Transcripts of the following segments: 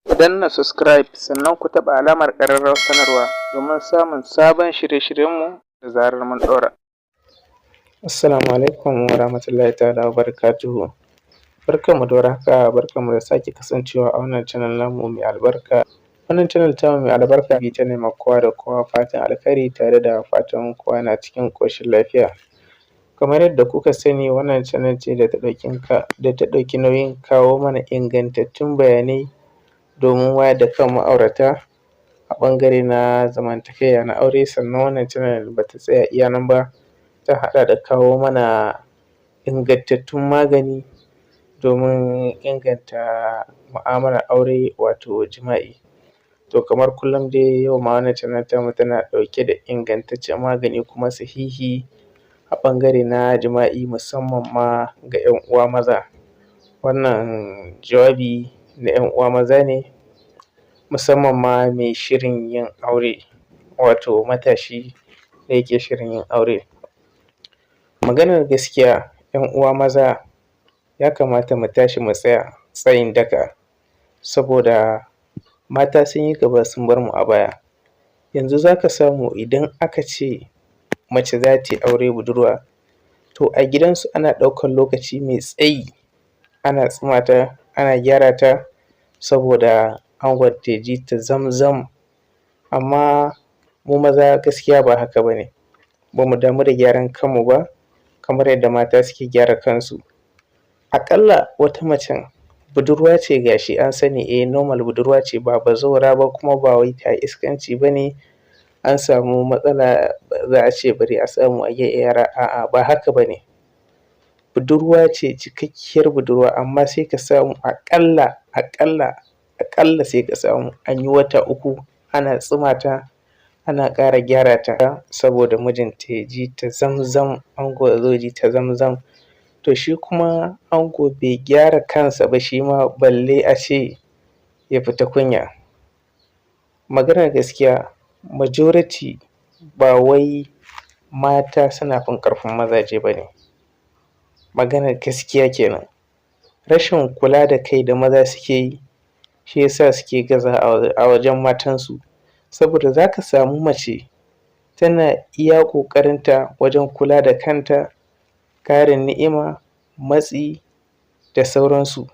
Ku danna subscribe, sannan ku taɓa alamar ƙararrawar sanarwa domin samun sabon shirye-shiryenmu da zarar mun ɗaura. Assalamu alaikum warahmatullahi ta'ala wabarakatuhu. Barkanmu da warhaka, barkanmu da sake kasancewa a wannan channel namu mai albarka. Wannan channel tamu mai albarka tana ma kowa da kowa fatan alkhairi tare da fatan kowa na cikin ƙoshin lafiya. Kamar yadda kuka sani, wannan channel ce da ta ɗauki nauyin kawo mana ingantattun bayanai domin wayar da kan ma'aurata a ɓangare na zamantakewa na aure. Sannan wannan channel ba ta tsaya iya nan ba, ta haɗa da kawo mana ingantattun magani domin inganta mu'amalar aure, wato jima'i. To, kamar kullum dai, yau ma wannan channel tamu tana ɗauke da ingantaccen magani kuma sahihi a ɓangare na jima'i, musamman ma ga ‘yan uwa maza. Wannan jawabi na ‘yan uwa maza ne, musamman ma mai shirin yin aure, wato matashi da yake shirin yin aure. Maganar gaskiya, ‘yan uwa maza, ya kamata mu tashi mu tsaya tsayin daka, saboda mata sun yi gaba sun bar mu a baya. Yanzu za ka samu idan aka ce mace za ta yi aure budurwa, to a gidansu ana ɗaukan lokaci mai tsayi ana tsuma ta, ana gyara ta, saboda angonta ya ji ta zamzam. Amma mu maza gaskiya ba haka ba ne, ba mu damu da gyaran kanmu ba kamar yadda mata suke gyara kansu. Aƙalla wata macen budurwa ce, ga shi an sani, eh, normal budurwa ce, ba bazawara ba, kuma ba wai ta yi iskanci ba ne an samu matsala za a ce bari a samu a gyara, a'a, ba haka ba ne. Budurwa ce, cikakkiyar budurwa, amma sai ka samu aƙalla, aƙalla, aƙalla sai ka samu an yi wata 3 ana tsuma ta, ana ƙara gyara ta, saboda mijinta ya ji ta zamzam, ango ya zo ya ji ta zamzam. To, shi kuma ango bai gyara kansa ba shi ma, balle a ce ya fita kunya. Maganar gaskiya, majority ba wai mata suna fin ƙarfin mazaje ba ne, maganar gaskiya kenan. Rashin kula da kai da maza suke yi shi ya sa suke gazawa a wajen matansu, saboda za ka samu mace tana iya ƙoƙarinta wajen kula da kanta, ƙarin ni'ima, matsi da sauransu.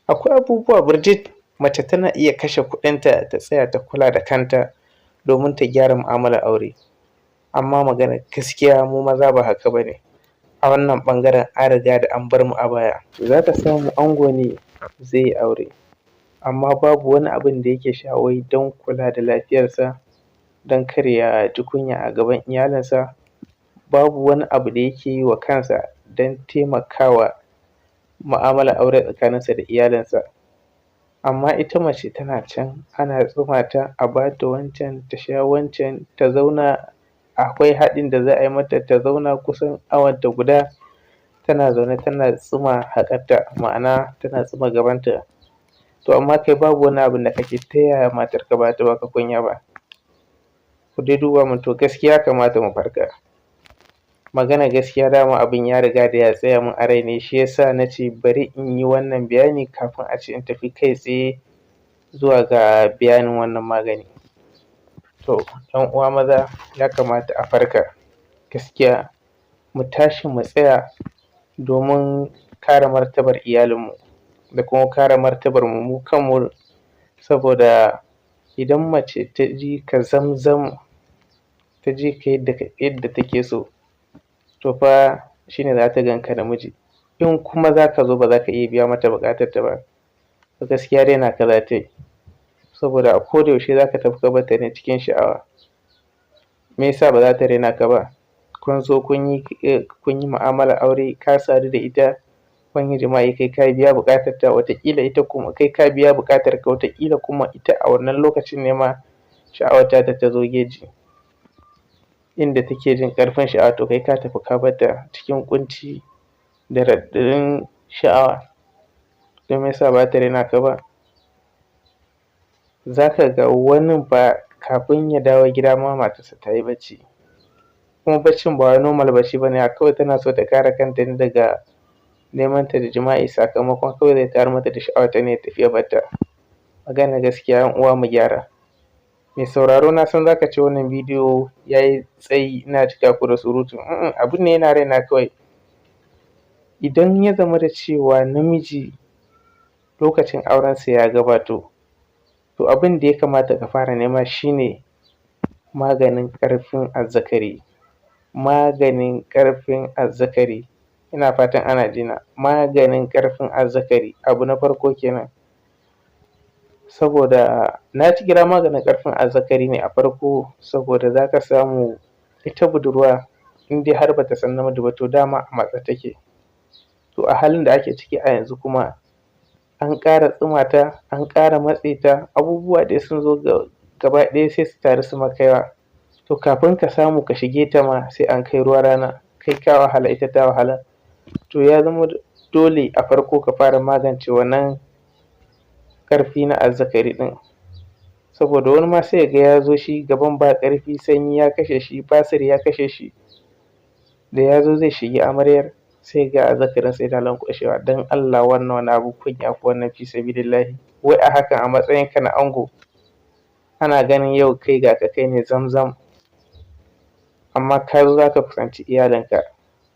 Akwai abubuwa birjik, mace tana iya kashe kuɗinta ta tsaya ta kula da kanta domin ta gyara mu'amalar aure. Amma maganar gaskiya, mu maza ba haka ba ne, a wannan ɓangaren an riga da an bar mu a baya. Za ka samu ango ne zai yi aure, amma babu wani abun da yake sha wai don kula da lafiyarsa, don kar ya ji kunya a gaban iyalinsa, babu wani abu da yake yi wa kansa don taimakawa mu'amalar aure tsakaninsa da iyalinsa. Amma ita mace tana can ana tsuma ta, a ba ta wancan ta sha wancan, ta zauna, akwai haɗin da za a yi mata, ta zauna kusan awanta guda tana zaune tana tsuma haƙarta, ma'ana tana tsuma gabanta. To, amma kai babu wani abun da kake, ta yaya matarka ba za ta ba ka kunya ba? Ku dai duba mun. To, gaskiya ya kamata mu farka. Maganar gaskiya, dama abin ya riga da ya tsaya min a rai ne, shi ya sa na ce bari in yi wannan bayani kafin a ce in tafi kai tsaye zuwa ga bayanin wannan magani. To, ‘yan uwa maza, ya kamata a farka, gaskiya mu tashi mu tsaya domin kare martabar iyalinmu da kuma kare martabarmu mu kanmu, saboda idan mace ta ji ka zamzam, ta ji ka yadda take so, to fa shi ne za ta gan ka namiji. In kuma za ka zo ba za ka iya biya mata buƙatarta ba, to gaskiya raina ka za ta yi, saboda a koda yaushe za ka tafi ka bar ta ne cikin sha'awa. Me ya sa ba za ta raina ka ba? Kun zo kun yi mu'amalar aure, ka sadu da ita, kun yi jima'i, kai ka biya buƙatarta, wataƙila ita kuma, kai ka biya buƙatarka, wataƙila kuma ita a wannan lokacin ne ma sha'awar tata ta zo geji inda take jin ƙarfin sha'awa. To, kai ka tafi ka bar ta cikin ƙunci da raɗaɗin sha'awa. To, me ya sa ba za ta raina ka ba? Za ka ga wanin fa kafin ya dawo gida ma matarsa ta yi bacci, kuma baccin ba wai normal bacci ba ne, kawai tana so ta kare kanta ne daga neman ta da jima'i, sakamakon kawai zai tayar mata da sha'awarta ne ya tafi ya bar ta. Maganar gaskiya, ‘yan uwa, mu gyara. Mai sauraro, na san za ka ce wannan bidiyo ya yi tsayi, ina cika ku da surutu. Abun ne yana raina kawai. Idan ya zamana cewa namiji lokacin aurensa ya gabato, to abin da ya kamata ka fara nema shi ne maganin ƙarfin azzakari. Maganin ƙarfin azzakari, ina fatan ana jina, maganin ƙarfin azzakari abu na farko kenan. Saboda na kira maganin ƙarfin azzakari ne a farko, saboda za ka samu ita budurwa in dai har bata san namiji ba, to dama a matse take. To a halin da ake ciki a yanzu kuma an ƙara tsuma ta, an ƙara matse ta, abubuwa dai sun zo gaba ɗaya sai su taru su maka yawa. To kafin ka samu ka shige ta ma sai an kai ruwa rana, kai ka wahala, ita ta wahala. To ya zama dole a farko ka fara magance wannan ƙarfi na azzakari ɗin. Saboda wani ma sai ya ga ya zo shi gaban ba ƙarfi, sanyi ya kashe shi, basir ya kashe shi, da ya zo zai shigi amaryar sai ga azzakarinsa yana lanƙwashewa. Don Allah, wannan wani abun kunya ko wannan, fi sabilillahi? Wai a hakan, a matsayinka na ango, ana ganin yau kai ga ka kai ne zamzam, amma ka zo za ka kusanci iyalinka,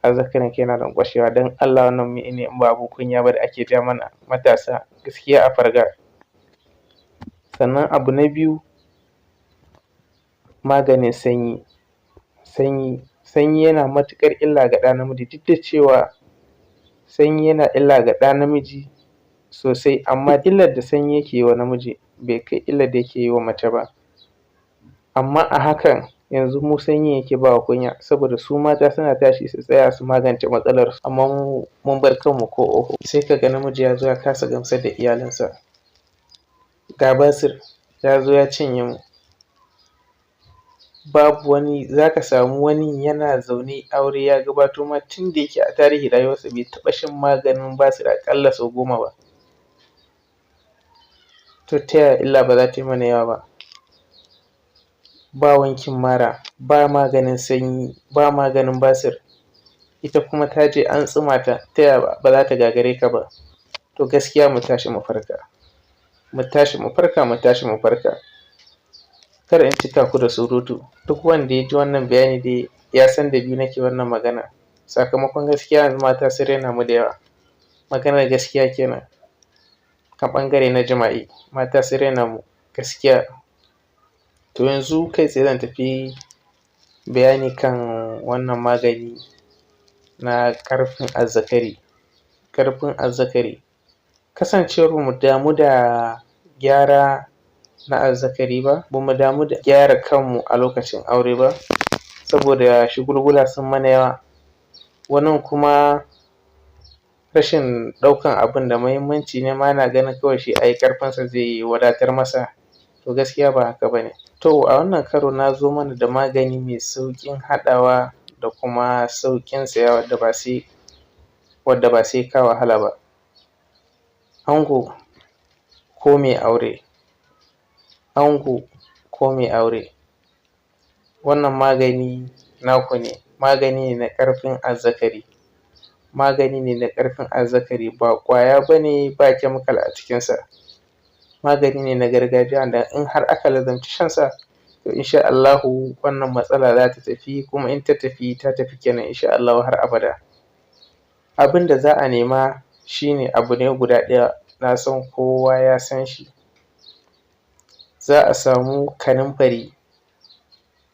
azzakarinka yana lanƙwashewa. Don Allah, wannan mene ne in ba abun kunya ba da ake ja mana matasa? Gaskiya a farga. Sannan abu na biyu, maganin sanyi. Sanyi, sanyi yana matuƙar illa ga ɗa namiji. Duk da cewa sanyi yana illa ga ɗa namiji sosai, amma illar da sanyi yake yi wa namiji bai kai illar da yake yi wa mace ba. Amma a hakan yanzu mu sanyin yake ba wa kunya, saboda su mata suna tashi su tsaya su magance matsalarsu, amma mu mun bar kanmu ko oho. Sai ka ga namiji ya zo ya kasa gamsar da iyalinsa. Ga basir ya zo ya cinye mu. Babu wani, za ka samu wani yana zaune, aure ya gabato ma, tun da yake a tarihin rayuwarsa bai taɓa shan maganin basir aƙalla sau 10 ba. To ta yaya illa ba za ta yi mana yawa ba? Ba wankin mara, ba maganin sanyi, ba maganin basir, ita kuma ta je an tsuma ta, ta yaya ba za ta gagare ka ba? To gaskiya mu tashi mu farka, mu tashi mu farka, mu tashi mu farka. Kar in cika ku da surutu, duk wanda ya ji wannan bayani dai ya san da biyu nake wannan magana. Sakamakon gaskiya yanzu mata sun raina mu da yawa. Maganar gaskiya kenan. A ɓangare na jima'i, mata sun raina mu gaskiya. To yanzu kai tsaye zan tafi bayani kan wannan magani na ƙarfin azzakari. Ƙarfin azzakari, kasancewar ba mu damu da gyara na azzakari ba, ba mu damu da gyara kanmu a lokacin aure ba, saboda shagulgula sun mana yawa. Wanin kuma rashin ɗaukan abun da muhimmanci ne ma, yana ganin kawai shi ai ƙarfinsa zai wadatar masa. To gaskiya ba haka ba ne. To a wannan karo na zo mana da magani mai sauƙin haɗawa da kuma sauƙin saya, wadda ba sai ka wahala ba. Ango ko mai aure, ango ko mai aure, wannan magani naku ne. Magani ne na ƙarfin azzakari, magani ne na ƙarfin azzakari. Ba ƙwaya ba ne, ba chemical a cikinsa. Magani ne na gargajiya wanda in har aka lazumci shansa, to insha Allahu wannan matsala za ta tafi, kuma in ta tafi, ta tafi kenan insha Allahu har abada. Abin da za a nema shi ne abu ne guda ɗaya, na san kowa ya san shi. Za a samu kanumfari,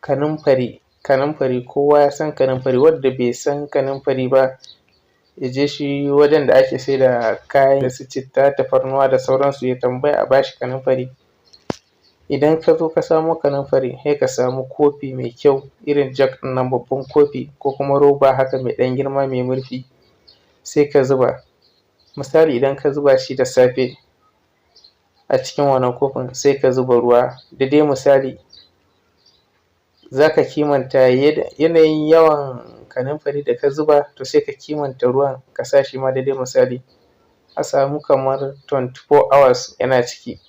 kanumfari, kanumfari, kowa ya san kanumfari. Wanda bai san kanumfari ba, ya je shi wajen da ake saida kayan su citta, tafarnuwa da sauransu, ya tambaya a ba shi kanumfari. Idan ka zo ka samo kanumfari, sai ka samu kofi mai kyau, irin jug ɗin nan, babban kofi ko kuma roba haka mai ɗan girma mai murfi, sai ka zuba. Misali, idan ka zuba shi da safe a cikin wannan kofin, sai ka zuba ruwa daidai. Misali, za ka kimanta yanayin yawan kanumfari da ka zuba, to sai ka kimanta ruwan ka sa shi ma daidai. Misali, a samu kamar 24 hours yana ciki,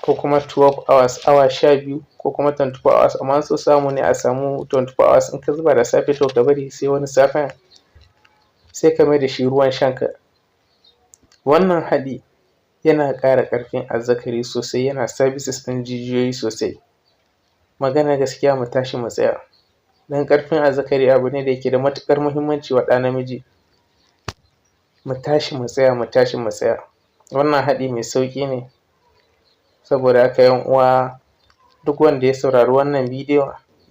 ko kuma 12 hours, awa 12, ko kuma 24 hours, amma in so samu ne a samu 24 hours. In ka zuba da safe, to ka bari sai wani safen, sai ka maida shi ruwan shanka. Wannan haɗi Yana ƙara ƙarfin azzakari sosai, yana services ɗin jijiyoyi sosai. Maganar gaskiya, mu tashi mu tsaya, don ƙarfin azzakari abu ne da yake da matuƙar muhimmanci wa ɗa namiji. Mu tashi mu tsaya, mu tashi mu tsaya. Wannan haɗi mai sauƙi ne. Saboda haka, ‘yan uwa, duk wanda ya saurari wannan bidiyon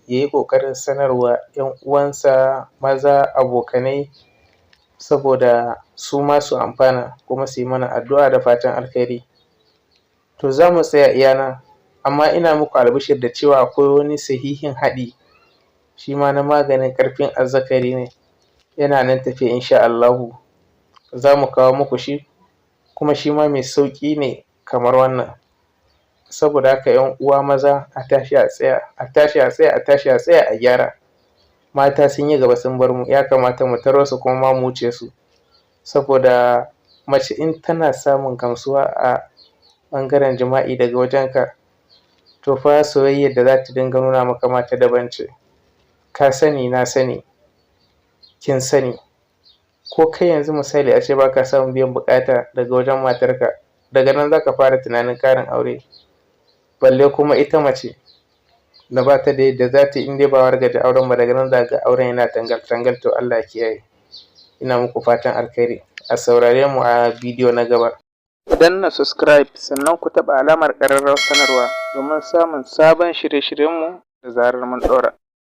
ya yi ƙoƙarin sanarwa ‘yan uwansa maza, abokanai, saboda su ma su amfana kuma su yi mana addu'a da fatan alkhairi. To, za mu tsaya iya nan, amma ina muku albishir da cewa akwai wani sahihin haɗi, shi ma na maganin ƙarfin azzakari ne, yana nan tafe, insha Allahu za mu kawo muku shi, kuma shi ma mai sauƙi ne kamar wannan. Saboda haka, ‘yan uwa maza, a tashi a tsaya, a tashi a tsaya, a tashi a tsaya, a gyara. Mata sun yi gaba sun bar mu, ya kamata mu taro su kuma ma mu wuce su, saboda mace in tana samun gamsuwa a ɓangaren jima'i daga wajenka, to fa soyayyar da za ta dinga nuna maka ma ta daban ce. Ka sani, na sani, kin sani. Ko kai yanzu, misali, a ce ba ka samun biyan buƙata daga wajen matarka, daga nan za ka fara tunanin ƙarin aure. Balle kuma ita mace da ba ta da yadda za ta yi in dai ba wargaje auren ba, daga nan za ka ga auren yana tangal-tangal. To, Allah ya kiyaye. Ina muku fatan alkhairi. A saurare mu a bidiyo na gaba. Ku danna subscribe, sannan ku taɓa alamar ƙararrawar sanarwa domin samun sabon shirye-shiryenmu da zarar mun ɗaura.